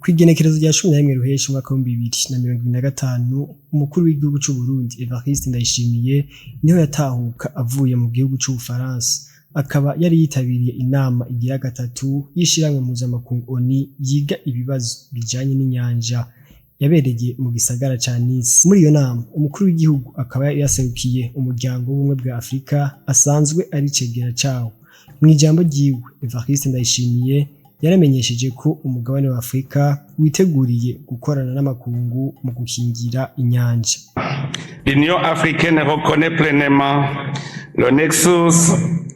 Kw'igenekerezo rya 11 Ruheshi umwaka w'2025, umukuru w'igihugu c'u Burundi Evariste Ndayishimiye niho yatahuka avuye mu gihugu c'Ubufaransa, akaba yari yitabiriye inama igira gatatu y'ishirahamwe mpuzamakungu ONU yiga ibibazo bijanye n'inyanja, yabereye mu gisagara ca Nice. Muri iyo nama, umukuru w'igihugu akaba yaserukiye Umuryango w'Ubumwe bwa Afrika, asanzwe ari icegera cawo. Mw'ijambo ryiwe, Evariste Ndayishimiye yaramenyesheje ko umugabane wa Afrika witeguriye gukorana n'amakungu mu gukingira inyanja. L'Union africaine reconnaît pleinement le nexus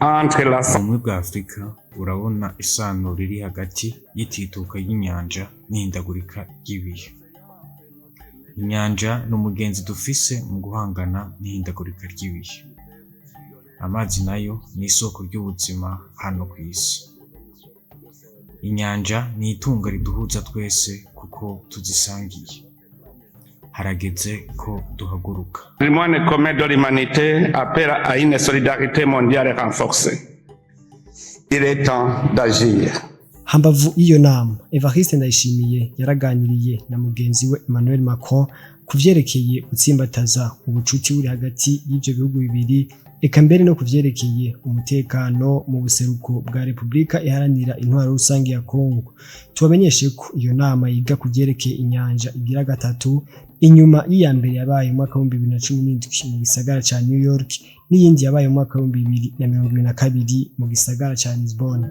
entre la Ubumwe bwa Afurika burabona isano riri hagati y'itituka ry'inyanja n'ihindagurika ry'ibihe. Inyanja ni umugenzi dufise mu guhangana n'ihindagurika ry'ibihe. Amazi nayo ni isoko ry'ubuzima hano kw'isi. Inyanja ni itunga riduhuza twese kuko tuzisangiye. Harageze ko duhaguruka. Patrimoine commun de l'humanité appelle à une solidarité mondiale renforcée. Il est temps d'agir. Hambavu y'iyo nama, Evariste Ndayishimiye yaraganiriye na mugenzi we Emmanuel Macron ku vyerekeye gutsimbataza ubucuti buri hagati y'ivyo bihugu bibiri, eka mbere no ku vyerekeye umutekano mu buseruko bwa Repubulika Iharanira Intwaro Rusange ya Kongo. Tubamenyeshe ko iyo nama yiga ku vyerekeye inyanja igira gatatu, inyuma y'iya mbere yabaye mu mwaka w'2017 mu gisagara ca New York, n'iyindi yabaye mu mwaka w'2022 mu gisagara ca Lisbonne.